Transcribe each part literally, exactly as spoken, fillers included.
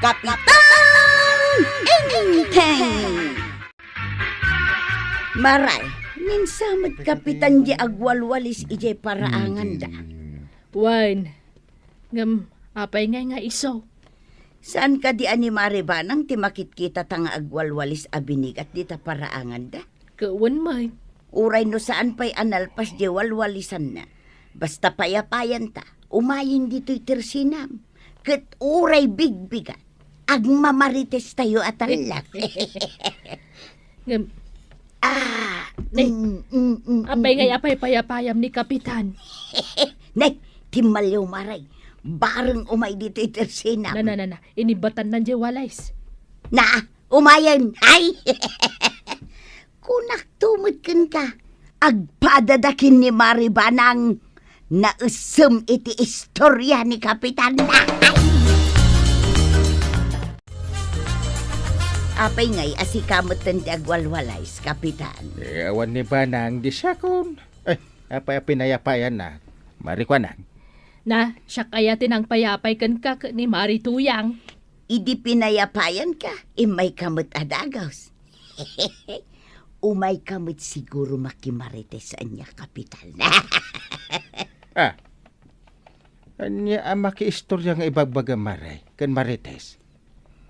Kapitan Enteng! Maray, ninsamet Kapitan di agwalwalis idiay paraanganda. Wen, ngem apay ngay nga isu? Saan kadi a ni Mari Banang ti makitkitata nga agwalwalis a binigat dita paraanganda? Ket wen met. Uray no saan pay a nalpas di walwalisanna, basta payapayanta, umayen ditoy tersinam. Ket uray bigbigat, agmamaritestayo a tallak. Ngem, ah, ne, mm, mm, mm, apay mm, ngay mm. Apay payapayam ni Kapitan? Ne, timmaliw, Maray. Bareng umay ditoy tersinam. Na, na, na, na. Inibatan nan di walais. Na, umayen. Ay! Kunakto met kenka, agpadada ken ni Mari Banang, naessem iti istoria ni Kapitan. Apay ngay a sika metten ti agwalwalais, Kapitan? Eh, awan ni Banang, di siakon. Eh, apay a pinayapayanna, Mari Kuanang? Na, siak aya ti nangpayapay kenka ken ni Mari Tuyang. Idi pinayapayanka, immayka met a dagus. Umayka met siguro makimarites ania, Kapitan. Ah. Ania a makiistoria nga ibagbagam, Mari, ken Marites?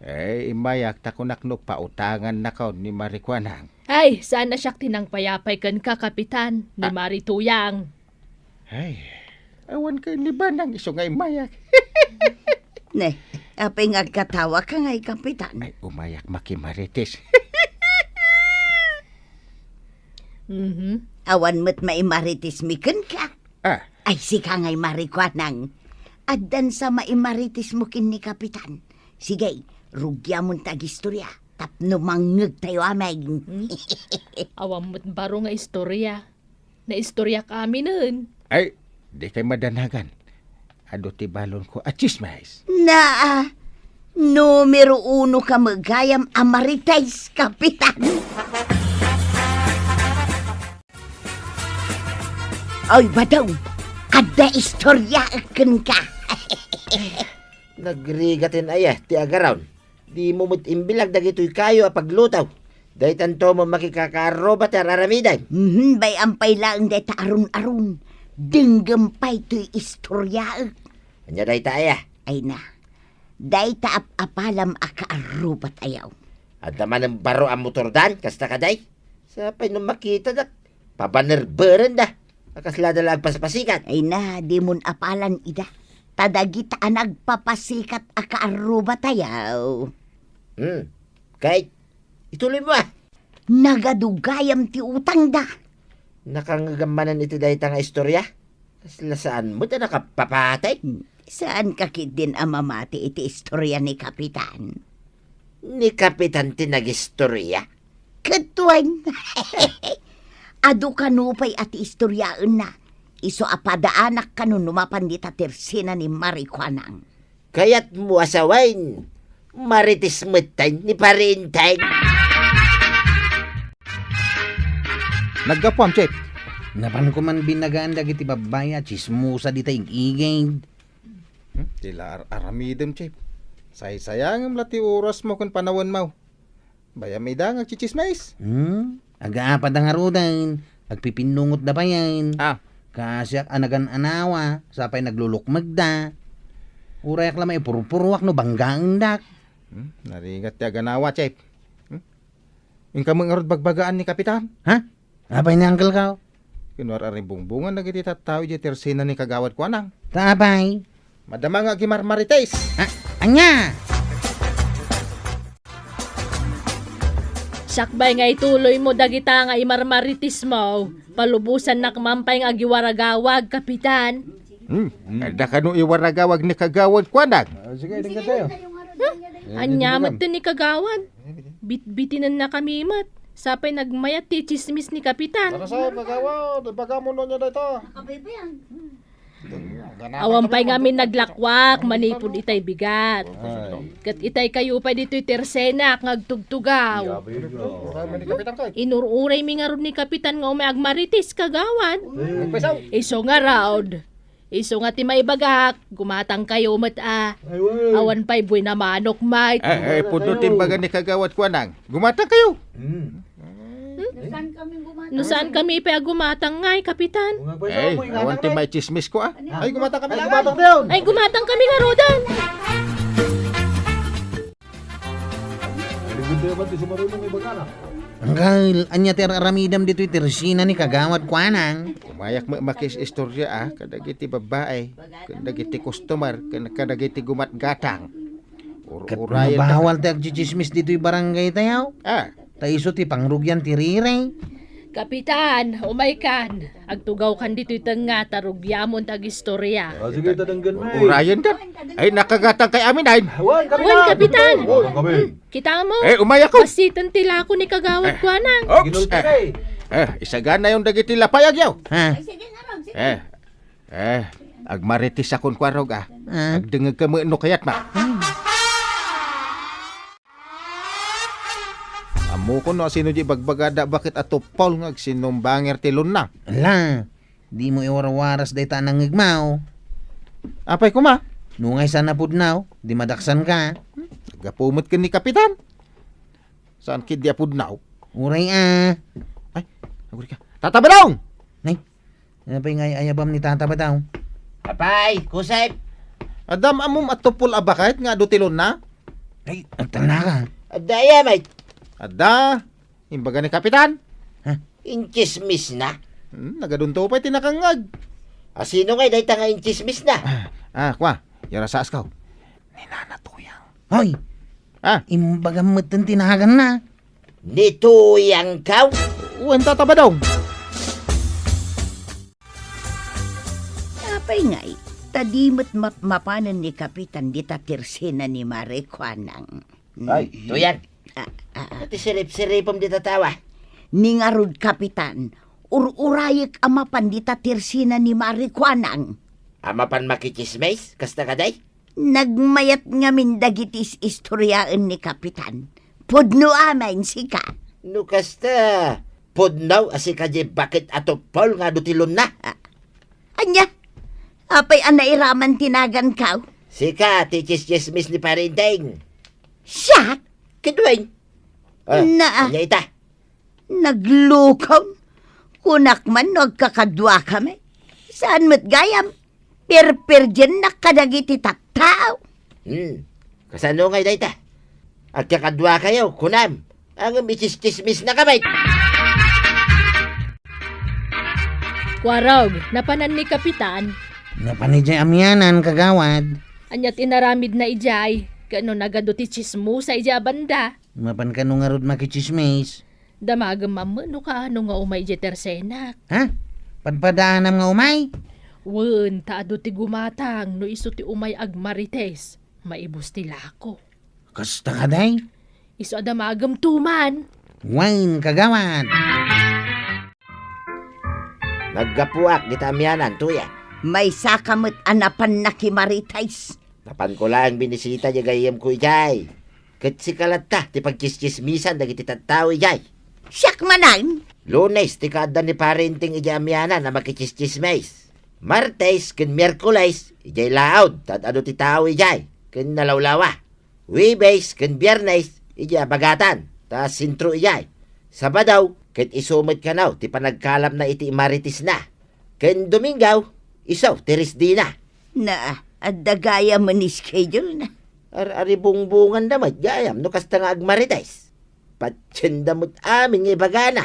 Eh, immayak ta kunak no pautangannakon ni Mari Kuanang. Ay, saan a siak ti nangpayapay kenka, Kapitan, ni Ah. Mari Tuyang. Ay, awan ken ni Banang isu nga immayak. Ne, apay nga agkatawaka ngay, Kapitan? Ay, umayak makimarites. Mhm. Awan met maimarites mi kenka. Ah. Ay, sika ngay, Mari Kuanang. Addan sa maimarites mo ken ni Kapitan. Sige, rugiamon ta agistoria tapno mangngegtayo amin. Hmm? Awan met baro nga istoria. Naistoriak aminen. Ay, dikay madanagan. Adu ti balonko a tsismis. Naa, numero uno ka met gayam a marites, Kapitan. Oy, Badong, adda istoriaek kenka. Nagrigaten aya ti agaron. Dimo met imbilag dagitoy kayo a pagluto. Daytanto met makikakaarruba ti ar-aramidem. Mhm, bay-am pay laeng dayta arun-arun. Denggem pay toy istoriaek. Ania dayta aya? Ay na, dayta ap-apalam a kaarrubat ayaw. Adda manen baro a motordan, kasta kadi? Sapay no makitadak, pabanerberenda. A kaslada la agpasipasikat. Ay na, dimon apalan ida. Ta dagita a nagpapasikat a kaarrubat ayaw. Hmm. Kay, ituloy mo, ah. Nagadu gayam ti utangda. Nakangngegam manen iti dayta nga istoria? Kasla saan met a nakapapatay? Hmm. Saanka ketdin a mamati iti istoria ni Kapitan? Ni Kapitan ti nagistoria? Ket wen, adu kano pay a ti istoriaenna, isu a padaanak kano no mapan dita tersena ni Mari Kuanang. Kayatmo a sawen, marites metten ni Pari Enteng. Naggapuam, Chief. Napanko man binagaan dagiti babbai a tsismosa dita ig-igid. Hmm, ti la ar-, aramidem, Chief. Saysayangem la ti orasmo ken panawenmo. Bay-am ida nga agtsitsismis. Hmm? Agaapatda ngaruden, agpipinnungotda payen. Ah. Kasiak a nagan-anawa, sapay naglulukmegda. Urayak la maipurpuruak no banggaendak. Hmm? Narigat ti aganawa, Chief. Hmm? Inka met ngarud bagbagaan ni Kapitan? Ha? Apay ni Uncle ko? Kinwar-ari bungbungan dagiti tattao idiay tersena ni Kagawad Kuanang. Ta apay? Madama nga agimarmarites. Ah, ania? Sakbay nga ituloy mo dagita nga imarmarites mo, palubosannak man pay nga agiwaragawag, Kapitan. Hmm, adda kano iwaragawag ni Kagawad Kuanang? Ah, sige, denggan tayo. Huh? Ania met ni Kagawad? Bitbitinennakami met. Sapay nagmayat ti tsismis ni Kapitan. Tara, sa, Kagawad, ibagam no ania dayta. Awan pay ngamin naglakwak manipud itay bigat. Ay. Ket itay kayo pay ditoy tersenak nga agtugtugaw. Ay, ni Kapitan kay. Inur-uraymi ngarud ni Kapitan nga umay agmarites, Kagawad. Ay. Isu ngarud, Isu nga ti maibagak, gumatangkayo met a. Ay, wen. Awan pay buin a manok, Mike. Eh, eh, pudno ti imbaga ni Kagawad Kuanang. Gumatangkayo. Hmm. No saan kami pay a gumatang ngay, Kapitan? Ay, awan ti maitsismis ko, ah. Ay, gumatang kami. Ay, gumatang tayo. Ay, gumatang kami ngaruden. Ligud tayo ba ti sumarunong ibagana? Anggal, ania ti ar-aramidem ditoy tersena ni Kagawad Kuanang? Umayak met makis-istorya, ah, kadagiti babbai, ken dagiti customer, ken kadagiti gumatgatang. Ur-, ket urayen ta. Bawal ti agtsitsismis ditoy barangay tayo. Ah. Ta isu ti pangrugian ti riri. Kapitan, umaykan. Agtugawkan ditoy tengnga ta rugiamon ti agistorya. Ah, sige, ta denggen, May. Urayen ta. Ay, nakagatang kay amin, ay. Wen, Wen, Kapitan. Kapitan. Wen, kami. Kita mo? Eh, umayakon. Basiten ti lako ni Kagawad Kuanang. Oops. Ginulti, eh. Eh, isaganayon dagiti lapayag yaw. Ha? Ay, sige, ngarud, sige. Eh, Eh, agmarites a kunkuarog, ah. Ah. Agdengngeg ka met no kayat, ma. Ammokon no asino di bagbagada baket a tuppol nga agsinumbangir ti lonna. Ala, di mo iwarwaras dayta a nangngegmo. Apay koma? No ngay saan a pudnaw, di madaksan ka. Gapu met ken ni Kapitan. Saan ketdi a pudnaw? Uray, ah. Ay, aguri ka. Tata Badong! Nay, Apay nga ay-ayabam ni Tata Badong? Apay, Kusep! Adda ammom a tuppol a baket nga adu ti lonna? Ay, agtalna ka. Adda aya, Mike? Adda. Imbaga ni Kapitan. Ha? Intsismisna? Hmm, nagadunto pay ti nakangngeg. Asino ngay dayta nga intsismisna? Ah, ah, kua, yara saas kaw. Ni Nana Tuyang. Hoy! Ah? Imbagam metten ti naganna. Ni Tuyang kaw? Wen, Tata Badong. Apay ngay, ta di met mapmapanen ni Kapitan dita tersena ni Mare Kuanang. Ay, Tuyang. Ah, ah, ah. Ti sirip-siripem dita tawa. Ni ngarud, Kapitan, ur-urayek a mapan dita tersena ni Mare Kuanang. A mapan makitsismis? Kasta kadi? Nagmayat ngamin dagiti is-istoriaen ni Kapitan. Pudno amin, sika. No kasta, pudno a sika diay baket a tuppol nga adu ti lonna? Ah, ania? Apay a nairaman ti nagankaw? Sika ti tsistsismis ni Pare Enteng. Siak? Ket wen. Ah, na, ania ita? Naglukaw. Kunak man no agkakaduakami. Saan met gayam? Pirpirdiennak kadagiti tattao. Hmm. Kasano ngay dayta? Agkakaduakayo, kunam. Ngem itsistsismisnakami. Kuarog, napanan ni Kapitan. Napan idiay amianan, kagawad. Ania ti inaramidna idiay? Ket no nagadu ti tsismosa idiay a banda? Mapan kano ngarud makitsismis? Damagem mamano kaano nga umay idiay tersenak. Ha? Padpadaanam nga umay? Wen, ta adu ti gumatang no isu ti umay agmarites. Maibus ti lako. Kasta kadi? Isu a damagem tuman. Wen, kagawad. Naggapuak dita amianan, Tuyang. Maysaka met a napan nakimarites. Napanko laeng binisita diay gayyemko idiay. Ket sika latta ti pagtsistsismisan dagiti tattao idiay. Siak manen? Lunes ti kaadda ni Pare Enteng idiay amianan a makitsistsismis. Martes ken Mierkules, idiay laud, ta ad-adu ti tao idiay, ken nalawlawa. Huebes ken Biernes, idiay abagatan, ta sentro idiay. Sabado, ket isu met kano ti panagkalapna iti maritesna. Ken Domingo, isu ti resdena. Na, adda gayam nga schedule na. Ar-, aribungbunganda met gayam no kasta nga agmarites. Patienda met amin nga ibagana.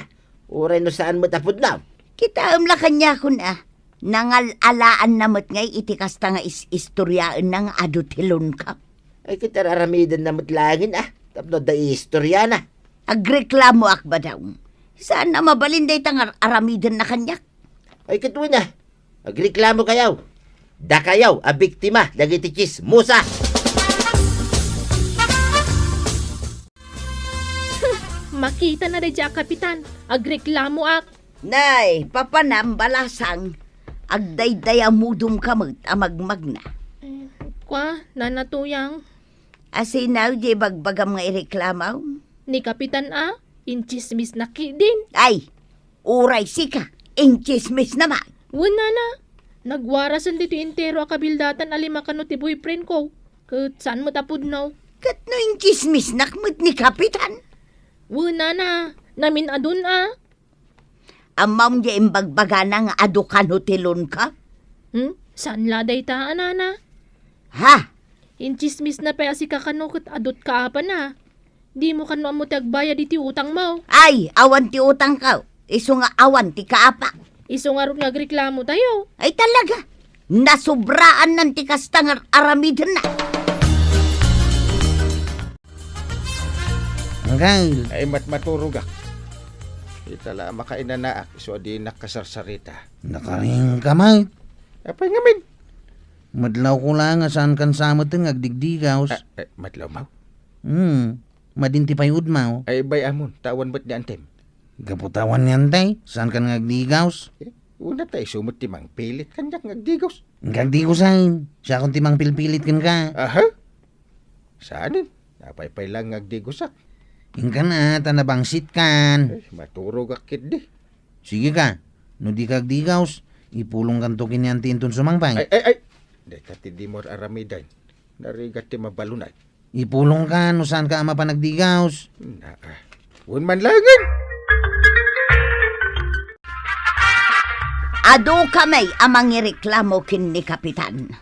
Uray no saan met a pudno. Kitaem la kaniakon a. Nangal-alaanna met ngay iti kasta nga is-istoriaenna nga adu ti longko. Ay, ket ar-aramidenna met laengen a. Tapno adda iistoriana. Agreklamoak, Badong. Saan a mabalin dayta nga ar-aramidenna kaniak. Ay, ket wen a. Agreklamokayo. Dakayo a biktima dagiti tsismosa. Makitana daydiay a kapitan. Agreklamoak. Nay, papanam, balasang. Agdaydayamudom ka met a magmagna. Eh, kua, Nana Tuyang. Asino diay bagbagam nga ireklamo? Ni Kapitan a, intsismisna ketdin. Ay, uray sika, intsismisna man. Wen, Nana. Nagwarasen ditoy entero a kabildatan a lima kano ti boyfriend ko, ket saan met a pudno. Ket no intsismisnak met ni Kapitan? Wen, nana, namin-adun a. Ammom diay imbagbagana nga adu kano ti loan-ko? Hmm? Saan la dayta, a nana? Ha? Intsismisna pay a sika kano ket adut kaapana. Dimo kano ammo ti agbayad iti utangmo. Ay, awan ti utangko. Isu nga awan ti kaapak. Isu ngarud nga agreklamo tayo. Ay, talaga. Nasubraannan ti kasta nga ar-aramidenna. Anggal. Ay, mat-, maturogak. Ita la, makainanaak, isu a dinak kasarsarita. Nakaringka met. Apay ngamin? Madlawko la nga saankan sa met nga agdigdigaws. Ah, eh, madlawmo? Hmm. Madi ti payudmo. Ay, bay-amon, ta awan met ni antem. Gapu ta awan ni antay, saankan nga agdigaws? Eh, una ta isu met ti mangpilit kaniak nga agdigaws. Inka agdigaws, ay. Siakon ti mangpilpilit kenka. Aha? Saanen? Apay pay laeng nga agdigasak? Inka na, ta nabangsitkan. Ay, maturogak ketdi. Sige ka, no dika agdigaws, ipulongkanto ken ni anti inton sumangpay. Ay, ay, ay! Dayta ti dimo ar-aramiden. Narigat ti mabalunay. Ipulongka no saanka a mapan agdigaws. Naa. Wen man laengen. Adu kami a mangireklamo ken ni Kapitan.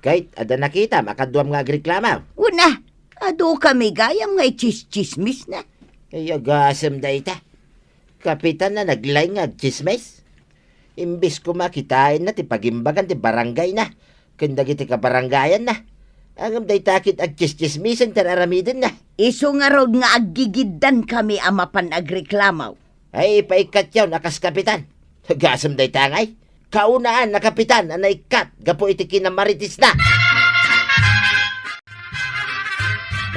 Ket adda nakitam a kaduam nga agreklamo? Wen a, adu kami gayam nga itsistsismisna. Ay, agasem dayta. Kapitan a naglaing nga agtsismis. Imbes koma kitaenna ti pagimbagan ti barangayna ken dagiti kabarangayanna, ngem dayta ket agtsistsismisen ti ar-aramidenna. Isu ngarud nga aggigiddan kami a mapan agreklamo. Ay, paikkatyon a kas kapitan. Agasem dayta ngay. Kaunaan a kapitan a naikkat gapu iti kinamaritisna.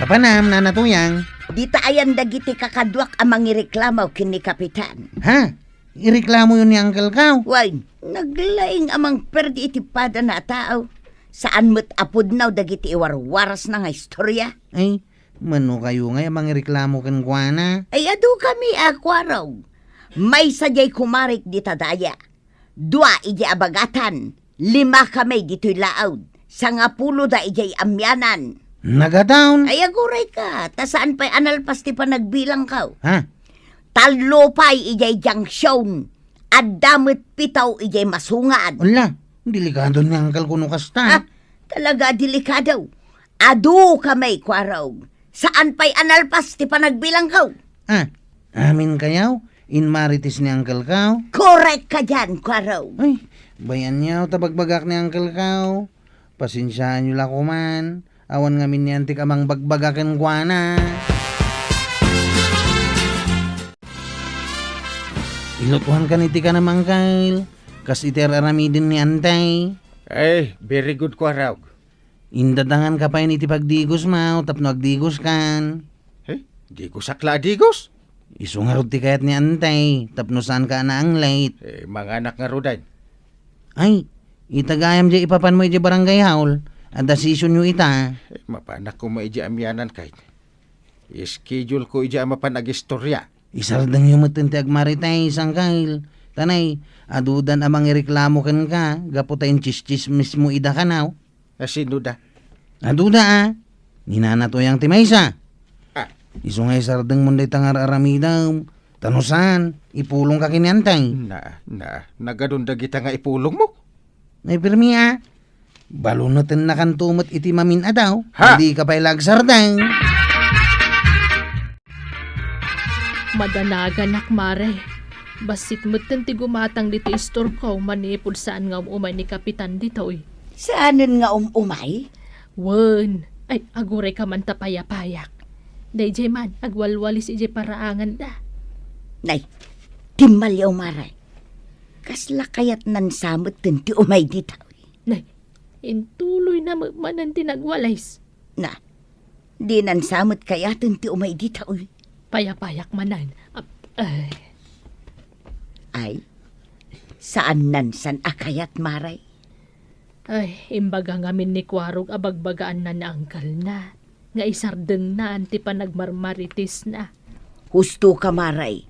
Papanam, Nana Tuyang. Dita ayan dagiti kakaduak a mangireklamo ken ni Kapitan. Ha? Ireklamoyo ni Uncle Kao? Wen, naglaing a mangperdi iti padana a tao. Saan met a pudno dagiti iwarwarasna nga istoria. Ay, mano kayo ngay a mangireklamo kenkuana? Ay, adu kami a kuarog. Maysa diay kumarik dita daya. Dua idiay abagatan, lima kami ditoy laud, sangapulo da idiay amianan. Nagadawn? Ay, aguray ka, ta saan pay a nalpas ti panagbilangko. Ha? Tallo pay idiay junction, adda met pito idiay masungad. Ala, delikado ni Uncle kuno kasta. Ha? Talaga delikado. Adu kami, kuarog. Saan pay a nalpas ti panagbilangko. Ah, amin kayaw? Inmarites ni Uncle Kao? Korek ka diyan, kuarog. Ay, bayanyaw ta bagbagak ni Uncle Kao. Pasensiaanyo la koman. Awan ngamin ni Antik a mangbagbaga kenkuana. Ilutuan kan iti kanam, Uncle. Kas iti ar-aramiden ni Antay. Ay, very good, kuarog. Indadangan ka pay iti pagdigosmo tapno agdigoskan. Eh, digosak la a digos? Isu ngarud ti kayat ni Antay tapno saanka a naanglet. Eh, manganak ngaruden. Ay, ita gayam diay ipapanmo idiay barangay hall. Adda sessionyo ita. Eh, mapanak koma idiay amianan kayat. Schedule ko idiay a mapan agistoria. Isardengyo metten ti agmarites, Uncle. Ta nay, adudan a mangireklamo kenka gapu ta intsistsismismo ida kanaw. A sino da? Aduda a. Ni Nana Tuyang ti maysa. Ah. Isu nga isardengmon dayta nga ar-aramidem. Ta no saan, ipulongka ken ni Antay. Na, na, nagadun dagita nga ipulongmo? Nay, pirmi a. Balunetennakanto met iti mamin-adaw. Ha? Dika pay la agsardeng. Madanaganak, Mare. Bassit metten ti gumatang ditoy istorko manipud saan nga um-umay ni Kapitan ditoy. Saanen nga um-umay? Wen, ay, aguray ka man ta payapayak. Daydiay man, agwalwalis idiay paraanganda. Nay, timmaliaw, Mare. Kasla kayatnan sa metten ti umay ditoy. Nay, intuloyna met manen ti nagwalis. Na, dinan sa met kayaten ti umay ditoy. Payapayak manen. Ap-, ay. Ay, saannan san a kayat, Mare? Ay, imbaga ngamin ni Kuarog a bagbagaanna ni uncle-na nga isardengna ti panagmarmaritisna. Husto ka, Mare.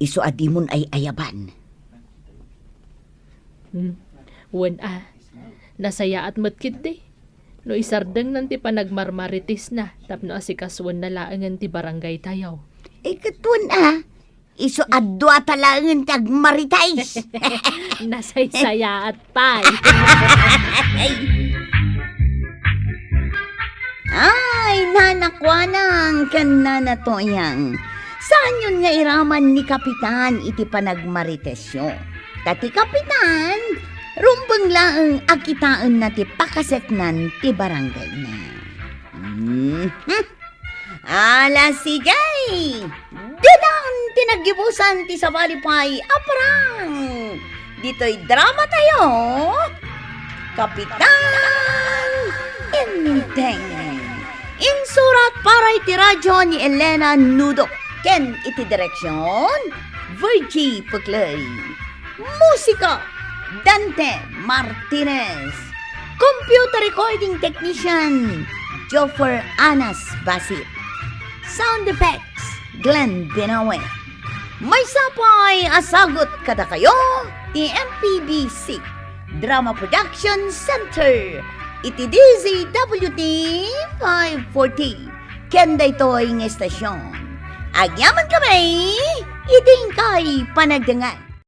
Isu a dimon ay-ayaban. Hmm. Wen a, Nasayaat met ketdi no isardengnan ti panagmarmaritisna tapno asikasoenna laengen ti barangaytayo. Eh, ket wen a, isu a duata laengen ti agmarites. Nasaysayaat pay. Ay, nana Kuanang ken nana Toyang, saanyon nga iraman ni Kapitan iti panagmaritesyo. Ta ti Kapitan, rumbeng laeng a kitaenna ti pakaseknan ti barangayna. Mhm. Ala, sige! Ditan ti naggibusan ti sabali pay a parang! Ditoy dramatayo, Kapitan Enteng. Insurat para iti radyo ni Elena Nudo ken iti direksyon, Virgie Puclay. Musika, Dante Martinez. Computer recording technician, Joffer Anas Basit. Sound effects, Glenn Binawe. Maysa pay a sagut kadakayo ti M P B C Drama Production Center iti D Z W T five forty ken daytoy nga estasyon. Agyaman kami iti inkay panagdangan.